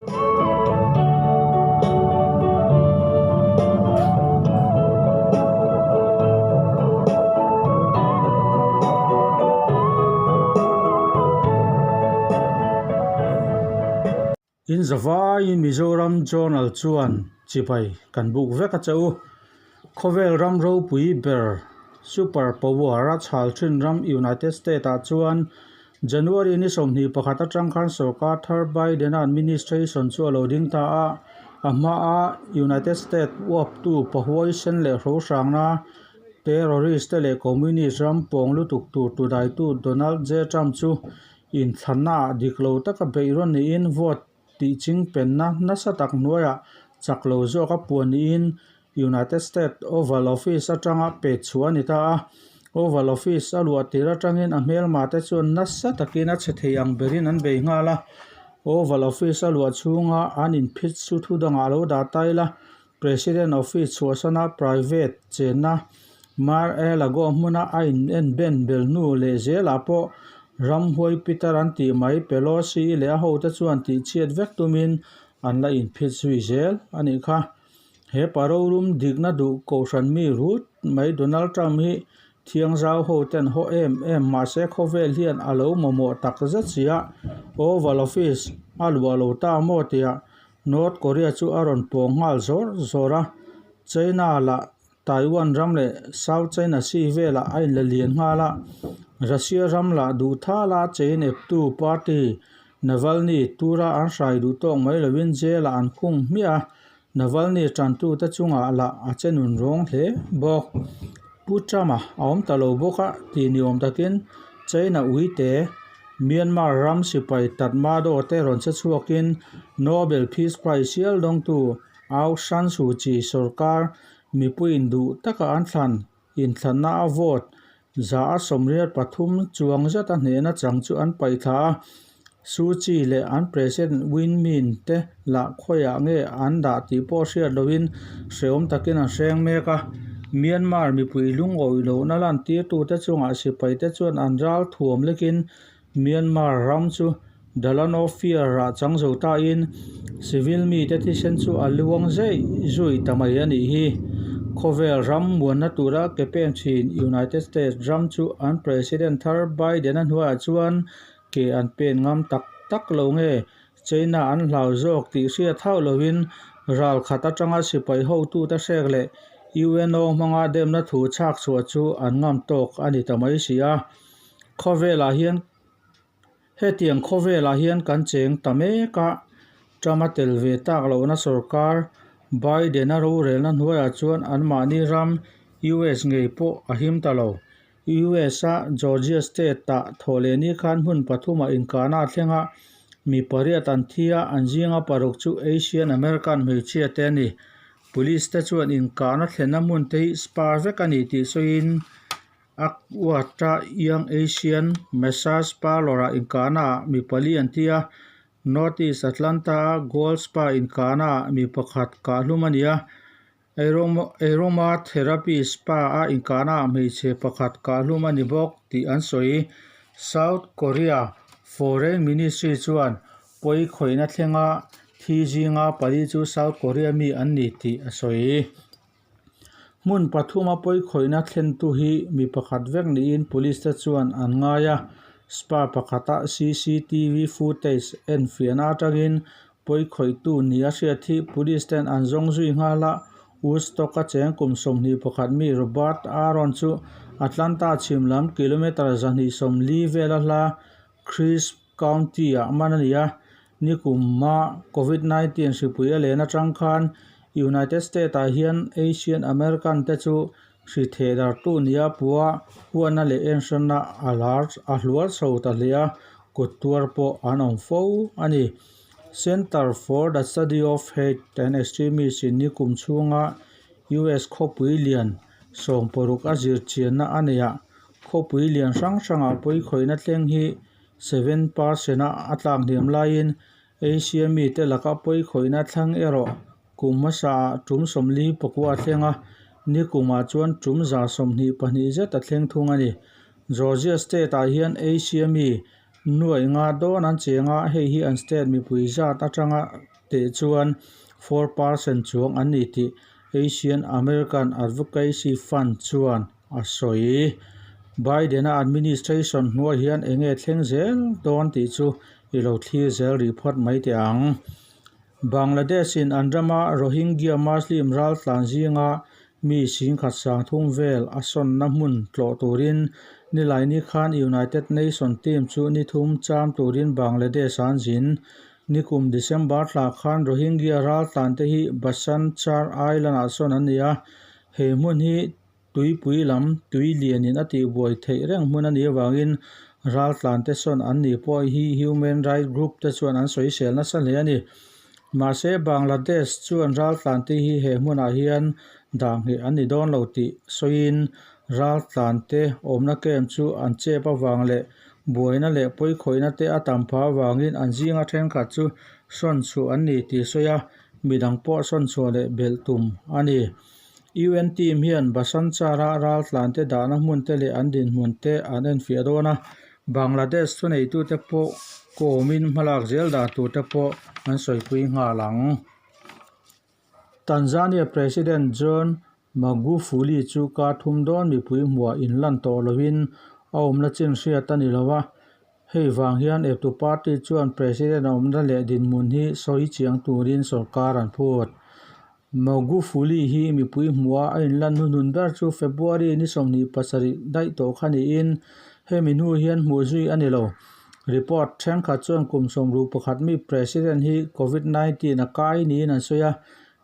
In zavaiin Mizoram Journal chuan chibai kan buk vek a che u. Khawvel ram ropui ber Super Power a chhal thin ram United States ah chuan January ni 21 atang khan sorkar thar Biden-a administration chu a lo ding ta a, a hmaa United States uaptu pahuaisen leh hrohrangna terrorist te leh communist ram pawng lutuk tur tudaitu Donald J Trump chu Inthlannaah dik lo taka beih rawn niin vote tih ching penna nasa tak hnuaiah chak lo zawk a puan niin United States Oval Office atanga pet chhuah a ni ta a. Oval Office a luah tir atangin a hmelma te chuan nasa takin a che thei ang berin an bei nghal a. Oval Office a luah chhunga an inphit chu thu dangah a lo dah ta ila, President Office chhuahsana private chenna Mar-a-Lago hmuna a in en ben bel hnu leh zelah pawh ramhuai pitar an tih mai Pelosi leh a hote chuan tihchhiat vek tumin an la inphit zui zel a nih kha. He pa rorum dikna duh kohhran mi rut mai Donald Trump hi thiangzau hoten haw em em mahse khawvel hian a lo mamawh tak zet si a, Oval Office a luah lo ta maw tiah North Korea chu a rawn pawng nghal zawr zawr a, China lah Taiwan ram leh South China Sea velah a inla lian nghal a, Russia ram lah duh thala chein eptu party Navalny tura an hrai duh tawk mai lovin jail ah an khung hmiah a, Navalny tantute chungah lah a che nun rawng hle bawk. Pu Trump-a a awm ta lo bawk a tih ni awm takin China uite Myanmar ram sipai Tatmadaw te rawn che chhuakin Nobel Peace Prize sial dawngtu Aung San Suu Kyi sorkar mipuiin duh taka an thlan inthlanna a vote 183 chuang zeta hnehna chang chu an paih thla a. Suu Kyi leh an President Win Myint te lah khawiah nge an dah tih pawh hriat loin hrehawm takin an hreng mek a. Myanmar mipui lungawi lohna lantirtute chungah sipaite chuan an ral thuam lekin Myanmar ram chu Dalano Fear ah chang zo tain civil mite thisen chu a luang zeih zui ta mai a nih hi. Khawvel ram muanna tura ke peng thin United States ram chu an President thar Biden-a hnuaiah chuan ke an pen ngam tak tak lo nge China an hlau zawk tih hriat hauh lovin ral khat atanga sipai hotute hrek leh UNO hmanga demna thu chhak chhuah chu an ngam tawk a ni ta mai si a. Khawvelah hian hetiang khawvelah hian kan cheng ta mek a, Trump a tel ve tak lohna sorkar Biden-a rorelna hnuaiah chuan anmahni ram US ngei pawh a him ta lo. US-a Georgia State-ah thawh leh ni khan hmun pathumah inkahna a thleng a, mi pariat an thi a, an zinga paruk chu Asian American hmeichhia te a ni. Police te chuan inkahna thlenna hmun te hi spa vek a ni tih sawiin Akwatta Young Asian Massage Parlour-ah inkahnaah mi pali an thi a, North East Atlanta-a Gold Spa inkahnaah mi pakhat kahhlum a ni a. Aroma Therapy Spa a inkahnaah hmeichhe pakhat kahhlum a ni bawk tih an sawi. South Korea Foreign Ministry chuan pawi khawihna thlenga thi zinga pali chu South Korea mi an ni tih a sawi. Hmun pathuma pawi khawihna thlentu hi mi pakhat vek niin police te chuan an ngai a. Spa pakhata CCTV footage enfiahna atangin Pawi khawihtu ni a hriat hi police ten an zawng zui nghal a, Woodstock a cheng kum 21 mi Robert Aaron chu Atlanta chhim lam kilometre 240 vela hla Crisp County ah man a ni a. Nikum-a Covid 19 hripui a len atang khan United States ah hian Asian American te chu hri thehdartu nia pua huatna leh enhranna a lar a hluar chho ta hle a, kut tuar pawh an awm fo a ni. Center for the Study of Hate and Extremism in nikum chhunga US khawpui lian 60 a zir chianna a nei a, khawpui lian hrang hrangah pawikhawihna thleng hi 7% a a tlak hniam laiin Asia mite laka pawikhawihna thleng erawh kum hmasaah tum 44 a thleng a, nikumah chuan tum 122 zet a thleng thung a ni. Georgia state-ah hian Asia mi Nuaih nga dawn an cheng a, hei hi an state mipui zat atanga teh chuan 4% chuang an ni tih Asian American Advocacy Fund chuan a sawi. Biden-a administration hnuai hian eng nge thleng zel dawn tih chu i lo thlir zel rih phawt mai teh ang. Bangladesh-in an rama Rohingya Muslim raltlan zinga mi singkhat sangthum vel a sawnna hmun tlawh turin Nilaini khan United Nation team chu ni thum cham turin Bangladesh an zin. Nikum December thla khan Rohingya raltlante hi Basan Char Island-ah sawn an ni a, he hmun hi Tuipui lam tui lianin a tihbuai theih reng hmun a nih avangin raltlante sawn an nih pawh hi human rights group te chuan an sawisel nasa hle a ni. Mahse, Bangladesh chuan raltlante hi he hmunah hian dah ngheh an ni dawn lo tih sawiin raltlante awmna camp chu an chep avang leh buaina leh pawikhawihna te a tam phah avangin an zinga thenkhat chu sawn chhuah an ni tih sawi a, midang pawh sawn chhuah leh belh tum a ni. UN team hian Basanchara raltlante dahna hmunte leh an dinhmunte an enfiah dawn a, Bangladesh thuneitute pawh kawmin hmalak zel dan turte pawh an sawipui nghal ang. Tanzania President John Magufuli chu kar thum dawn mipui hmuah inlan tawh loin a awmna chin hriat a ni lo a, hei vang hian eptu party chuan President a awmna leh dinhmun hi sawi chiang turin sorkar an phut. Magufuli hi mipui hmuha a inlan hnuhnun ber chu February ni 27 daih tawh kha niin hemi hnu hian hmuh zui a ni lo. Report thenkhat chuan kum 61 mi President hi Covid 19 a kai niin an sawi a,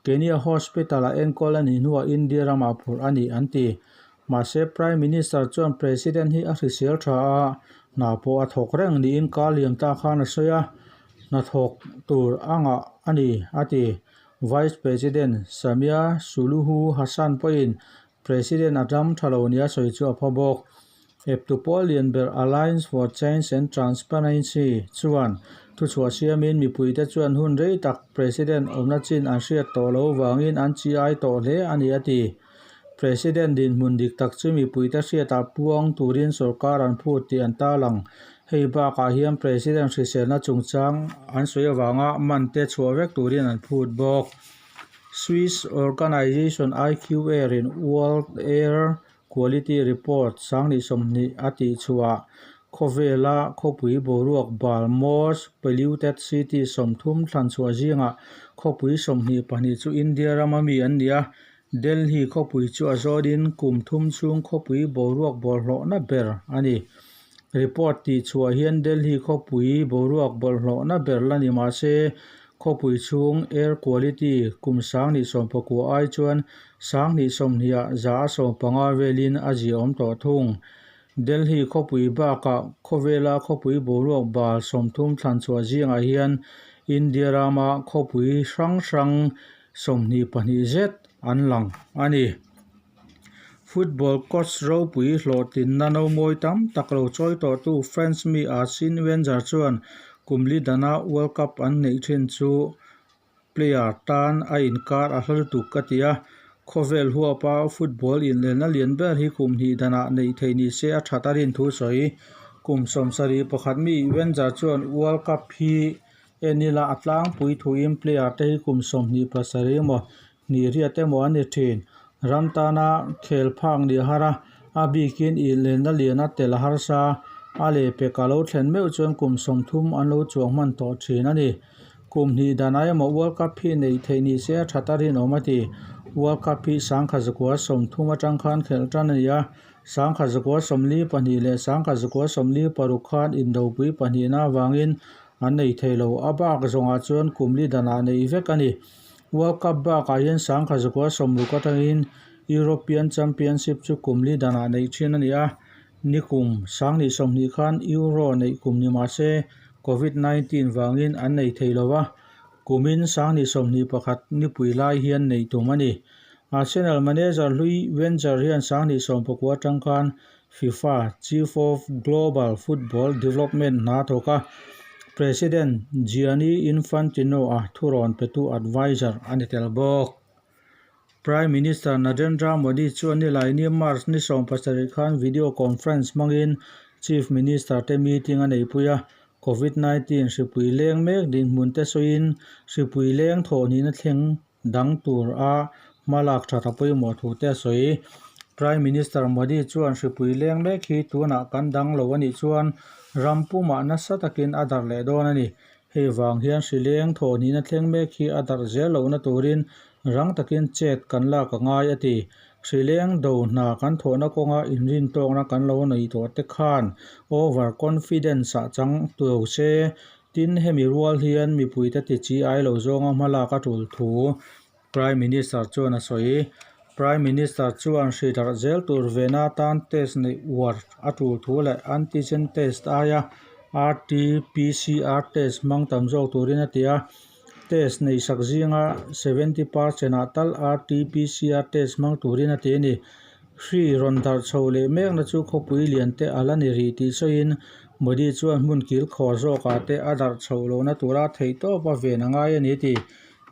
Kenya Hospital-ah enkawl a nih hnuah India ramah phurh a ni an ti. Mahse Prime Minister chuan President hi a hrisel tha a, hna pawh a thawk reng niin kar liam ta khan a sawi a, hnathawk tur a ngah a ni a ti. Vice President Samia Suluhu Hassan pawhin President a dam tha lo nia sawi chu a pha bawk. Eptu pawl lian ber Alliance for Change and Transparency chuan thuchhuah siamin mipuite chuan hun rei tak President awmna chin an hriat tawh lo vangin an chi ai tawh hle a ni a ti. President dinhmun dik tak chu mipuite hriatah puang turin sorkar an phut tih an tarlang. Hei bakah hian President hriselna chungchang an sawi avanga man te chhuah vek turin an phut bawk. Swiss organisation IQAir in World Air Quality Report 2020 a tihchhuah khawvela khawpui boruak bal Most Polluted City 30 thlanchhuah zingah khawpui 22 chu India rama mi an ni a, Delhi khawpui chu a zawtin kum thum chhung khawpui boruak bawlhhlawhna ber a ni. Report tih chhuah hian Delhi khawpui boruak bawlhhlawhna ber la ni mah se, khawpui chhung air quality kum 2019 ai chuan 2020 ah 150 velin a ziaawm tawh thung. Delhi khawpui bakah khawvela khawpui boruak bal 30 thlan chhuah zingah hian India rama khawpui hrang hrang 22 zet an lang a ni. Football coach ropui hlawhtlinna nomawi tam tak lo chawi tawhtu French mi Arsene Wenger chuan kum li dana World Cup an neih thin chu player tan a inkar a hla lutuk ka ti a, khawvel huapa football inlelna lian ber hi kum hnih danah neih theih ni se a that a rin thu sawi. Kum 71 mi Wenger chuan World Cup hi en ila a tlangpui thuin player te hi kum 27 emaw hnih riat emaw an ni thin. Ram tana khel phak nih a har a, a bikin inlelna lian a tel a harsa a lehpek a lo thlen meuh chuan kum 30 an lo chuang hman tawh thin a ni. Kum hnih danah emaw World Cup hi neih theih ni se a that a rinawm a ti. World Cup hi 1930 atang khan khelh tan a ni a, 1942 leh 1946 khan indopui pahnihna avangin an nei thei lo. A bak zawngah chuan kum li danah neih vek a ni. World Cup bakah hian 1960 atangin European Championship chu kum li danah neih thin a ni a, nikum 2020 khan Euro neih kum ni mah se Covid 19 vangin an nei thei lo va, kumin 2021 nipui lai hian neih tum a ni. Arsenal manager hlui Wenger hian 2019 atang khan FIFA Chief of Global Football Development hna thawk a, President Gianni Infantino-a thurawn petu advisor a ni tel bawk. Prime Minister Narendra Modi chuan nilaini March ni 17 khan video conference hmangin Chief Minister te meeting a neihpui a. Covid 19 hripui leng mek dinhmun te sawiin hripui leng thawhnihna thleng dang tur a hma lak that a pawimawh thu te a sawi. Prime Minister Modi chuan hripui leng mek hi tunah kan dang lo a nih chuan ram pumah nasa takin a darh leh dawn a ni. Hei vang hian hri leng thawhnihna thleng mek hi a darh zel lohna turin rang takin chet kan lak a ngai a ti. Hri leng do hna kan thawhna kawnga inrintawkna kan lo nei tawh te khan over confidence ah chang lo se, tin hemi rual hian mipuite ti chi ai lo zawnga hma lak a tul thu Prime Minister chuan a sawi. Prime Minister chuan hri darh zel tur vena tan test neih uar a tul thu leh antigen test aia RT-PCR test hmang tam zawk turin a ti a. Test neih sak zinga 70% ah tal RT-PCR test hmang turin a ti a ni. Hri rawn darh chho leh mekna chu khawpui lian te a la ni rih tih sawiin Modi chuan hmun kil khawr zawkah te a darh chhoh lohna tura theihtawp a ven a ngai a ni tih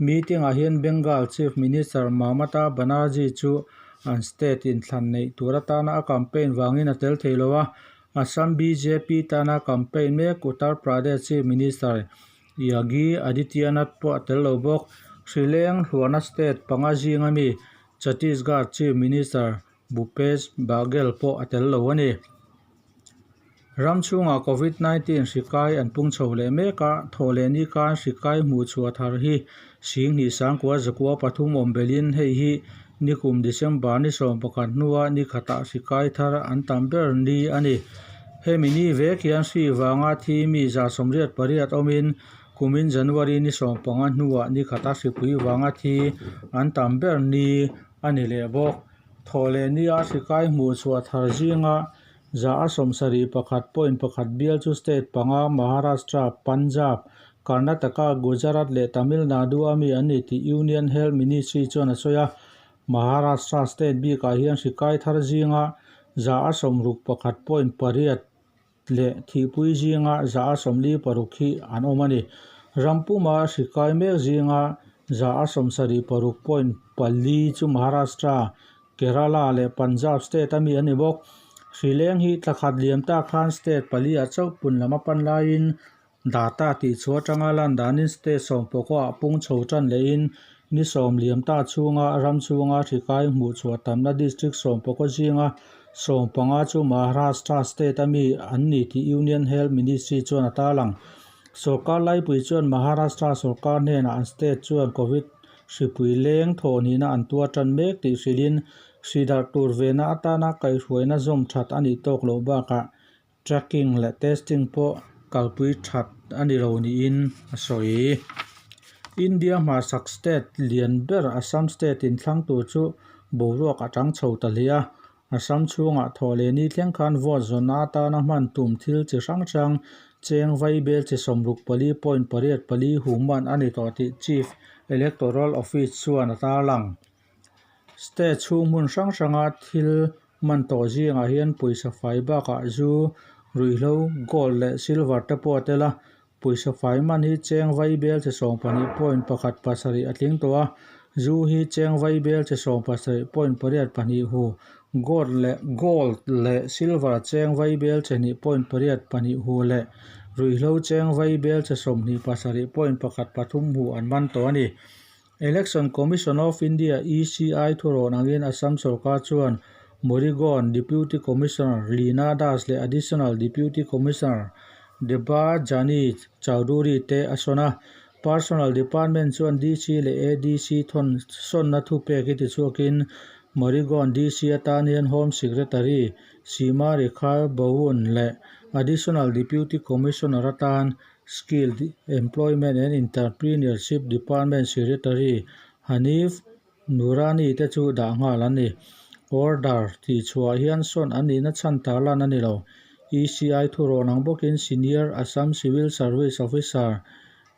Meeting-ah hian Bengal Chief Minister Mamata Banerjee chu an state inthlan neih tur atana a campaign vangin a tel thei lo a, Assam bjp tana campaign mek Uttar Pradesh Chief Minister Yogi Adityanath pawh a tel lo bawk. Hrileng hluarna state panga zinga mi Chhattisgarh Chief Minister Bhupesh Baghel pawh a tel lo a ni. Ram chhungah Covid 19 hri kai an pung chho leh mek a, thawh leh ni khan hri kai hmuh chhuah thar hi Singhnih Sangkua Zakua pathum awm belhin hei hi nikum December ni 11 hnua ni khatah hri kai thar an tam ber ni a ni. Hemi ni vek hian hri vanga thi mi 88 awmin kumin January ni 15 hnuah ni khata hripui vanga thi an tam ber ni a ni leh bawk. Thawh leh nia hri kai hmuh chhuah thar zinga 71.1 bial chu state panga Maharashtra, Punjab, Karnataka, Gujarat leh Tamil Nadu a mi an ni tih Union Health Ministry chuan a sawi a. Maharashtra state bikah hian hri kai thar zinga 61.8 leh thihpui zinga 46 hi an awm a ni. Ram puma hri kai mek zinga 76.4 chu Maharashtra, Kerala leh Punjab state a mi a ni bawk. Hri leng hi thla khat liam tak khan state pali ah chauh pun lam a pan laiin data tih chhuah atanga lan danin state sawmpawkaw ah pung chho tan lehin ni sawm liam ta chhunga ram chhunga hri kai hmuh chhuah tamna district sawmpawkaw zinga 15 chu Maharashtra state a mi an ni tih Union Health Ministry chuan a tarlang. Sorkar laipui chuan Maharashtra sorkar hnenah an state chuan Covid Hripui leng thawhnihna an tuar tan mek tih hrilhin hri darh tur vena atana kaihhruaina zawm that a nih tawk loh bakah tracking leh testing pawh kalpui that a ni lo niin a sawi. India hmarchhak state lian ber Assam state inthlang tur chu boruak a tang chho ta hle a, Assam chhungah thawh leh ni thleng khan vote zawnna atana hman tum thil chi hrang hrang cheng vaibel chi 64.84 human a ni tawh tih Chief Electoral Office chuan a tarlang. State chhung hmun hrang hranga thil man tawh zingah hian pawisa fai bakah zu, ruihhlo, gold leh silver te pawh a tel a, Pawisa fai man hi cheng vaibel chi 12.17 a tling tawh a, zu hi cheng vaibel chi 17.82 hu, gold leh gold leh silver cheng vaibel chi 2.82 hu leh ruihhlo cheng vaibel chi 27.13 hu an man tawh a ni. Election Commission of India, ECI, thurawn angin Assam sorkar chuan Morigaon Deputy Commissioner Leena Das leh Additional Deputy Commissioner Debajani Chowdhury te a sawn a. Personnel Department chuan DC leh ADC thawn sawnna thupek hi tichhuakin Morigaon DC atan hian Home Secretary Seema Rekha Bawun leh Additional Deputy Commissioner atan Skill Employment and Entrepreneurship Department Secretary Hanif Noorani te chu dah nghal an ni. Order tih chhuah hian sawn an nihna chhan tarlan a ni lo. ECI thurawn ang bawkin Senior Assam Civil Service Officer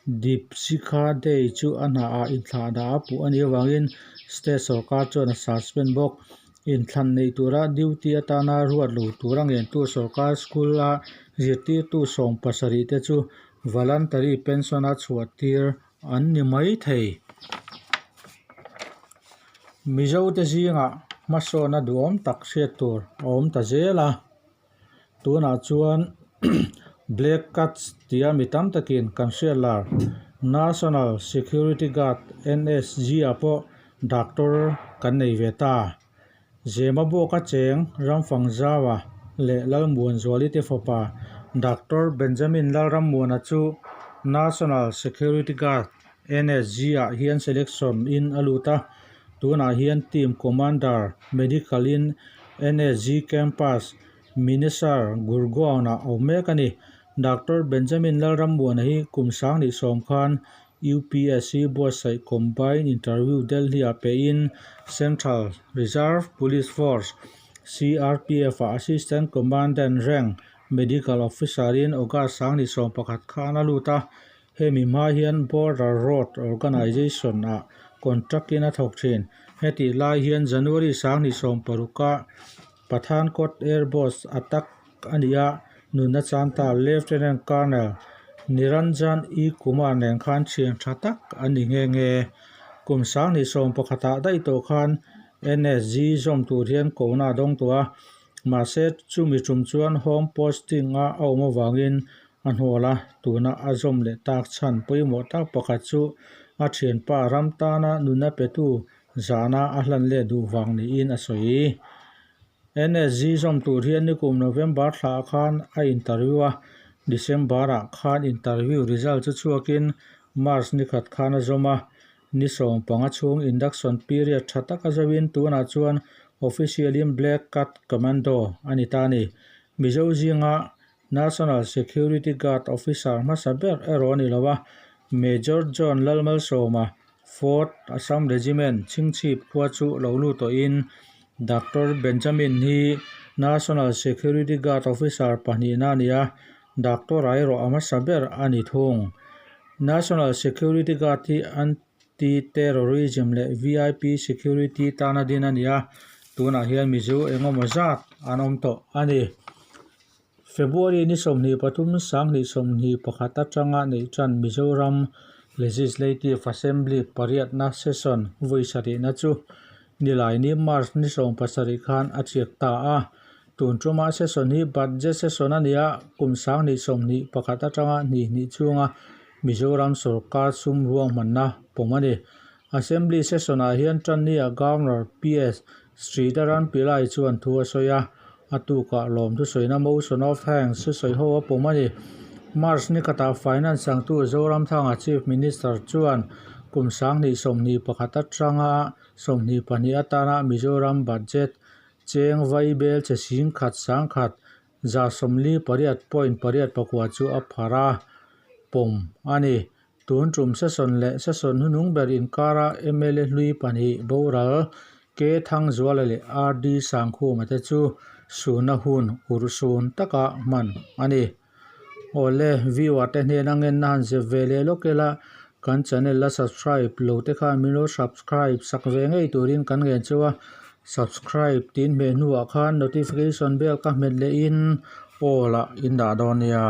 Deepshikha Dey chu a hnaah inthlahdah a puh a nih avangin state sorkar chuan a suspend bawk. Inthlan neih tura duty atana ruat lo tura ngentu sorkar school-a zirtirtu 70 te chu voluntary pension-a chhuah tir an ni mai thei. Mizote zingah hmasawna duhawm tak hriat tur a awm ta zel a, tunah chuan Black Cats tia mi tam takin kan hriat lar National Security Guard, NSG, ah pawh doctor kan nei ve ta. Zema Buaka cheng Ramfangzaua leh Lalmuanzuali te fapa Doctor Benjamin Lalrammuana chu National Security Guard, NSG, ah hian selection in a lut a, tunah hian Team Commander Medical in NSG Campus, Minister Gurgaon-ah awm mek a ni. Doctor Benjamin Lalrammuana hi kum 2010 khan UPSC buatsaih Combined Interview Delhi-ah pein Central Reserve Police Force, CRPF-ah Assistant Commandant rank Medical Officer-in August 2011 khan a lut a. Hemi hma hian Border Road Organisation-ah contract-in a thawk thin. Hetih lai hian January 2016-ah Pathankot Air Base attack a ni a, nunna chanta Lieutenant Colonel Niranjan E Kumar nen khan thian tha tak a ni nghe nghe. Kum 2011 ah daih tawh khan NSG zawm tur hian kohna a dawng tawh a, mahse chumi tum chuan home posting a a awm avangin a hnual a, tuna a zawm leh tak chhan pawimawh tak pakhat chu a thianpa ram tana nunna petu Zana a hlan leh duh vang niin a sawi. NSG zawm tur hian nikum November thla khan a interview a, December ah khan interview result chu chhuakin March ni khat khan a zawm a, ni 15 chhung induction period tha taka zawin tunah chuan official in Black Cat Commando a ni ta a ni. Mizo zinga National Security Guard officer hmasa ber erawh a ni lo a, Major John Lalmalsawma Fourth Assam Regiment chhingchhip khua chu lo lut tawhin Doctor Benjamin hi National Security Guard officer pahnihna a ni a, Doctor ah erawh a hmasa ber a ni thung. National Security Guard hi Anti-Terrorism leh VIP Security tana din a ni a, tunah hian Mizo engemaw zat an awm tawh a ni. February ni 23 2021 atanga neih tan Mizoram Legislative Assembly pariatna session vawi sarihna chu Nilaini March ni 17 khan a chiak ta a. Tun tuma session hi budget session a ni a, kum 2021 atanga hnih hnih chhunga Mizoram sorkar sum ruahmanna pawm a ni. Assembly session-ah hian Tannia Governor PS Sridharan Pillai chuan thu a sawi a, a tukah lawm thusawiina motion of thanks chu sawi ho a pawm a ni. March ni khatah Finance changtu Zoramthanga Chief Minister chuan kum 2021 atanga 22 atana Mizoram budget cheng vai bel che singkhat sangkhat 48.84 chu a pharh a pawm a ni. Tun tum session leh session hnuhnung ber inkara mla hlui pahnih boral K Thangzuala leh RD Sangkhuma te chu suna hun urhsun taka hman a ni. Awle, viewer te hnena ngenna han zep ve leh lawk ila kan channel la subscribe lo te khan min lo subscribe sak ve ngei turin kan ngen cheu a, subscribe tin hmeh hnuah khan notification bell ka hmet lehin all ah in dah dawn nia.